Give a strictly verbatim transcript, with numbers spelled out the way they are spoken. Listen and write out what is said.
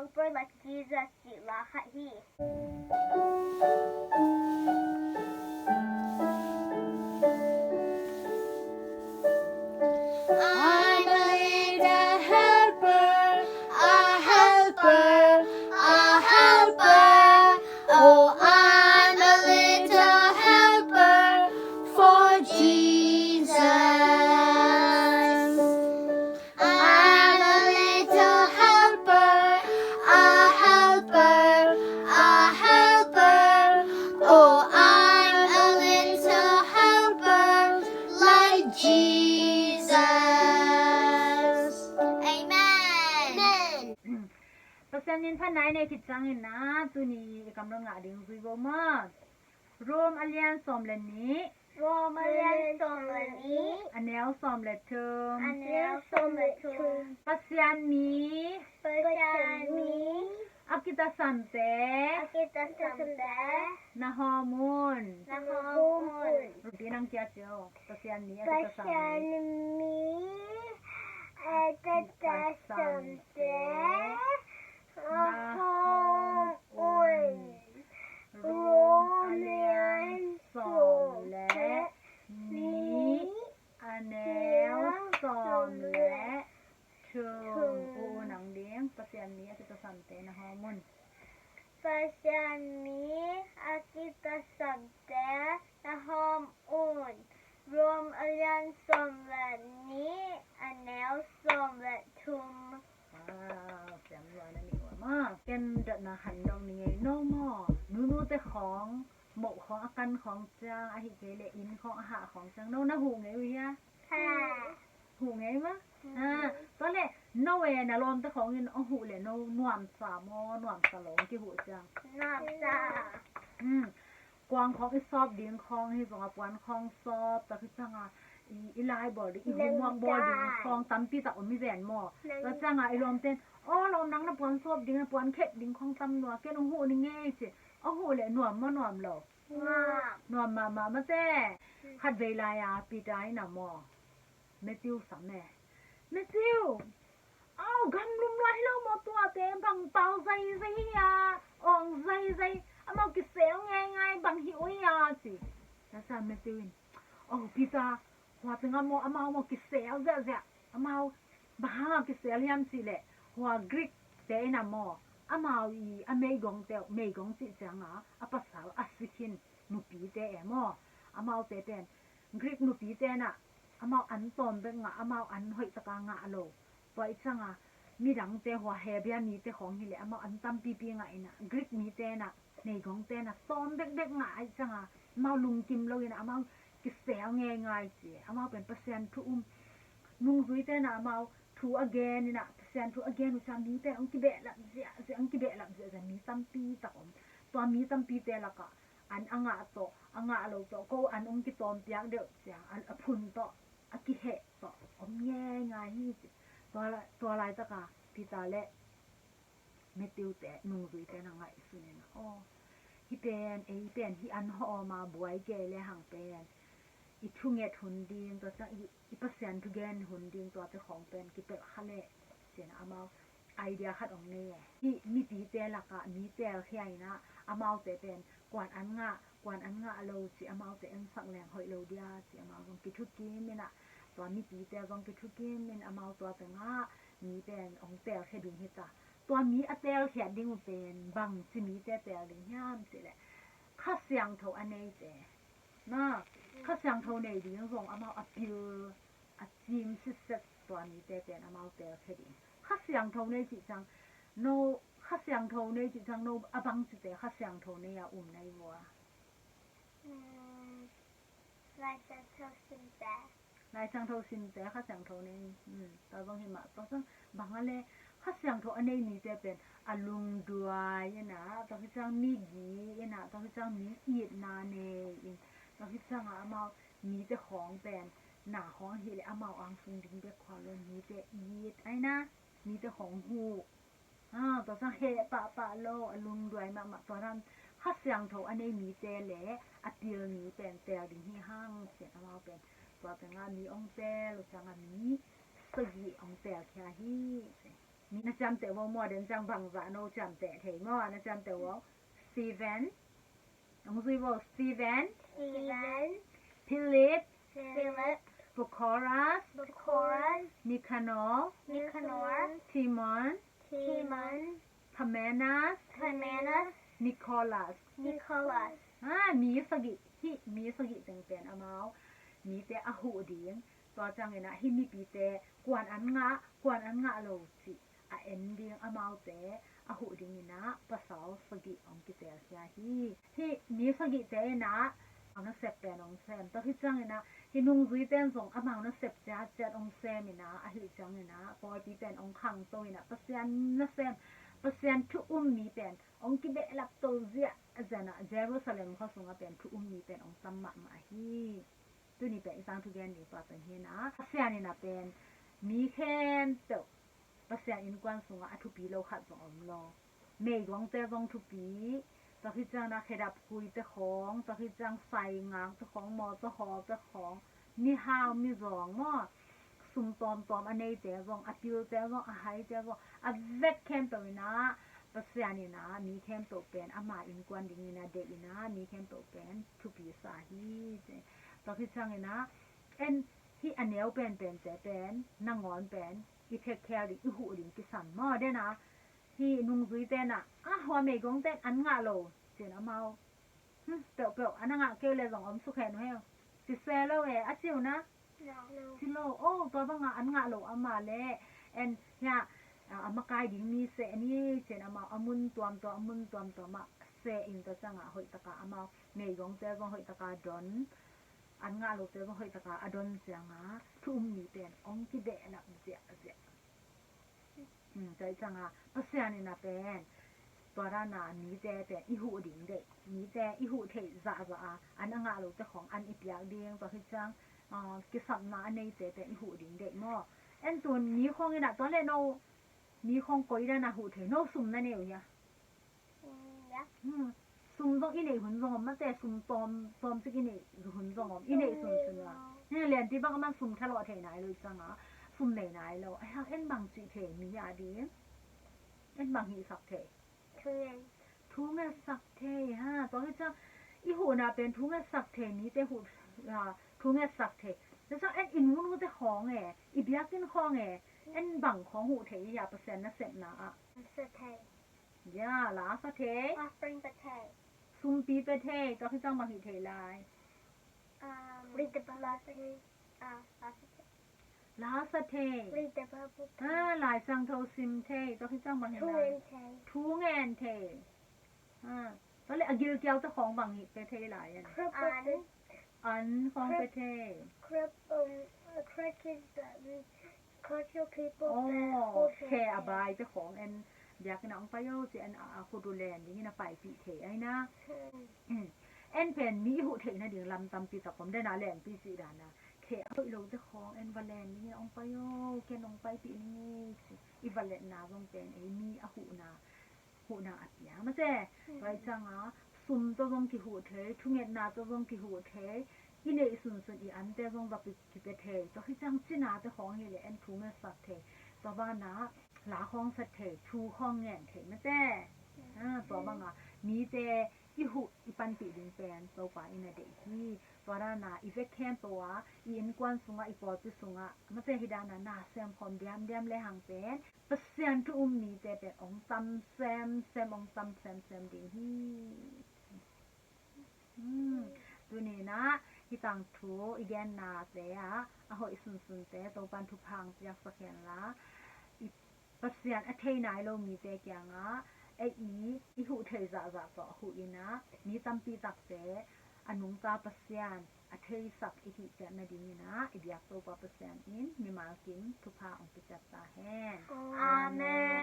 Helper like Jesus cih la khat hi. I'm a little helper, a helper, a helper. Oh, I'm a little helper for Jesus. I'm a little helper, a helper, a helper. Oh, I'm a little helper like Jesus. Amen. Amen. Pasian min phatna i nei khit ciangin ah, tuni i kam dong ngah ding zui vo maw. Rom a lian sawm le nih. Rom a lian sawm le nih. A neu sawm le thum. A neu sawm le thum. Pasian mi. Pasian mi. A kitasamte. A kitasamte. Na hawm un. Na hawm un. Rupi nang kia cio. Pasian mi a kitasamte. Pasian mi a kitasamte. Na hawm un. Rom a lian sawm le nih, a neu sawm le thum. U nang ding, Pasian mi a kitasamte na hawm un. Pasian mi a kitasamte na hawm un. Rom a lian sawm le nih, a neu sawm le thum. Wow, siam lua na nih ua maw. Ken datna han dong ni ngei no maw. Nunute khawng, moh khawng a kan khawng ciang, ahi kei le inn khawng a hah khawng ciang, no na huh ngei uh hia? Ha. Huh ngei maw? Hmm. Ha. Tua le, no e na lawmte khawng in a huh le no nuamsa maw, nuamsa lo kihuh ciang. Nuamsa. Hmm. Kuang khawng i sawp ding khawng hi zong a puan khawng sawp, tua khit ciang a i, i lai bawl ding, i homework bawl ding khawng tampi tak om i ven maw. Tua ciang a i lawmten, aw lawm nang na puan sawp ding, na puan khep ding khawng tam lua, ken hong huh ni ngei ci. Hong huh le nuam maw nuam lo? Nuam. Nuam mahmah mate. Khat vei lai a Peter in a maw. Matthew sam e. Matthew! Aw, gamlum lua hi lo maw tuate, bang pau zaizai hi a, awng zaizai, amau kisel ngeingai bang hi ui a, ci. Tua ciang Matthew in, aw, Peter, hua tengah maw, amau maw kisel ziahziah, amau bang hang a kisel hiam cih leh, hua Greek te in a maw, amau i a meigong te, meigong cih ciang a, a pasal a si khin nupite e maw, amaute pen, Greek nupite in a, amau an tawm bek ngah, amau an hoih taka ngah lo. Tua i ciang a, midangte hua Hebrew mite khawng hi leh, amau an tampipi ngah in a, Greek mite in a, meigongte in a, tawm bekbek ngah i ciang a, amau lungkim lo in a, amau kisel ngeingai ci, amau pen Pasian thu um, nungzuite in a, amau thu a gen in a, Pasian thu a gen uh ciang mi pen hong kibehlap ziahziah, hong kibehlap ziahziah, mi tampi tak om. Tua mi tampite lakah, an a ngah tawh, a ngah lo tawh, ko an hong kitawmpiak deuh ciang, a, a phun tawh, a kiheh tawh, om ngeingai hi ci. Tua la-, tua laitaka Peter le Matthew te, nungzuite na ngaihsun in a, aw, hih pen, ei pen, hih an hawm a buai kei le hang pen, i thunget hun ding, tua ciang i, i Pasian thugen hun ding, tuate khawng pen, kipelh kha leh, ci-in a amau idea khat hong nei e. Hih mipite lakah mi telkhia in a, amaute pen kuan an ngah, kuan an ngah lo ci, amaute ensak leng hoih lo dia ci, amau zong kithukim in a, tua mipite zong kithukim in amau tua tengah mi pen hong telkhia ding hi ta. Tua mi a telkhiat ding uh pen bangci mite tel ding hiam cih leh Kha Siangtho a neite. Na, Kha Siangtho nei ding zong amau a pil, a cim sitset tua mite pen amau telkhia ding. Kha Siangtho nei cih ciang, no, Kha Siangtho nei cih ciang, no, a bangcite Kha Siangtho nei a um na hi vua. Hmm, Lai Siangtho simte. Lai Siangtho simte, Kha Siangtho nei. Hmm, tua zong hi mah, tua zong bang a le, Kha Siangtho a nei mite pen, a lungduai in a, tua khit ciang migi in a, tua khit ciang mi itna nei in, tua khit ciang a amau mite khawng pen, na khawng hi leh amau angsung ding bek khua lo, mite it, ai na, mite khawng huh. Ah, tua ciang heh pahpah lo, a lungduai mahmah, tua dan Kha Siangtho a nei mite le a pil mi pen tel ding hi hang, ci-in amau pen. Tua tengah mi hong tel uh ciang a mi sagih hong telkhia hi, ci. Na ciamteh vo maw, den ciang bangzah no ciamteh thei maw, na ciamteh vo. Stephen. Hong zui vo. Stephen. Stephen. Philip. Philip. Prochorus. Prochorus. Nicanor. Nicanor. Timon. Timon. Parmenas. Parmenas. Nicholas. Nicholas. Ah, mi sagih, hih mi sagih teng pen amau mite a huh ding. Tua ciangin ah hih mipite kuan an ngah, kuan an ngah lo cih a en ding amaute a huh dingin ah pasal sagih hong kitelkhia hi. Hih mi sagihte in ah amau nasep pen hong sem. Tua hi ciangin ah hih nungzuite in zong amau nasep ciatciat hong sem in ah, ahi ciangin ah pawlpi pen hong khangto in ah Pasian nasem, Pasian thu um mi pen hong kibehlap to ziahziah in ah Jerusalem khua sungah pen thu um mi pen hong tam mahmah hi. Tuni pen i tangthu gen ding tua pen hi in ah, Pasian in ah pen mi khempeuh Pasian innkuan sungah a thupi lo khat zong om lo. Meigongte zong thupi. Tua hi ciang ah khedap khuite khawng, tua hi ciang saingakte khawng, mawtawhawte khawng, mihau mizawng maw, sum tawmtawm a neite zong, a pilte zong, a haite zong, a vek khempeuh in ah Pasian in ah mi khempeuh pen ama innkuan dingin ah deih in ah mi khempeuh pen thupi sa hi ci. Tua hi ciangin ah en hih a neu penpente pen nangawn pen i thekkhial ding, i huh ding kisam maw, den ah hih nungzuite in ah, a hua meigongte in an ngah lo ci-in amau, hmm, peuhpeuh a na ngah kei uh leh zong om suk hen uh hen. Ci se lo e, a ci uh na? Ci lo. Oh, tua bangah an ngah lo amah leh en hia, a, a makai ding mi seh ni ci-in amau a mun tuamtuam, a mun tuamtuam ah seh in tua ciangah hoih takah amau meigongte zong hoih takah don, an ngah lote zong hoih takah a don ciangah thu um mi pen hong kibehlap ziahziah. Hmm, tua hi ciangah Pasian in ah pen tua dan ah mite pen i huh ding deih, mite i huh theih zahzah a, an a ngah lote khawng an i piak ding, tua hi ciang, ah, kisapna a neite pen i huh ding deih maw. En tun mi khawng in ah tua leh no mi khawng koi dan ah huh thei, no sum na nei uh hia? Hmm. Sum zong i neih hun zong om, mate, sum tawm, tawmcik i neih hun zong om, i neih sunsun a. Hi, lianpi bang a man sum thalawh thei nai lo i ciangah, sum nei nai lo. Ahi hang en bang cih thei mi a ding? En bang hihsak thei? Thu ngetsak thei, ha. Tua hi ciang i huhna pen thu ngetsak thei, mite huh, ah, thu ngetsak thei. Tua ciang en i nunute khawng e, i biakinn khawng e, en bang khawng huh thei hia Pasian nasepna ah? Sa thei. Ya, la sa thei. Offering pia thei. Sumpi pia thei, tua hi ciang bang hih thei lai? Um, read the Bible. Ah, la sa thei. La sa thei. Read the Bible. Ah, Lai Siangtho sim thei, tua hi ciang bang hih lai? Thu ngen thei. Thu ngen thei. Ah, tua leh a gilkialte khawng bang hih pia thei lai en? Crippled. An. An khawng pia thei. Crippled, um, crippled, um, Cultural people. Oh, khe a baite khawng en, biakinn ah hong pai o ci-in a, a khut uh len dingin a paipih thei ahi na. Hmm. En pen mi i huh theih nading lam tampi tak om, den a lenpi cih dan a. Khe a hoih lote khawng en va len dingin hong pai o, ken hong paipih ning ei ci. I va letna zong pen ei mi a huhna huhna a pia. Mate, tua hi ciangah sum tawh zong kihuh thei, thungetna tawh zong kihuh thei, i neih sunsun i ante zong va pi, kipia thei. Tua hi ciang cinate khawng hi leh en thu ngetsak thei. Tua banah la khawng sa thei, thu khawng ngen thei. Mate, ah, tua bangah mite i huh i panpih ding pen Topa in a deih hi. Tua dana i vek khempeuh ah, i innkuan sungah, i pawlpi sungah, mate, hi dana na sem khawm diamdiam le hang pen Pasian thu um mite pen hong tam semsem, hong tam semsem ding hi. Hmm. Tuni-in ah hih tangthu i gennate ah a hoih sunsunte Topan thupha hong piaksak henla, i Pasian a thei nai lo mite kiangah ei i, i huh thei zahzah tawh a huh in ah mi tampi takte a nungta Pasian a theisak i hih ciat nadingin ah i biak Topa Pasian in mimal kim thupha hong pia ciat ta hen. Amen.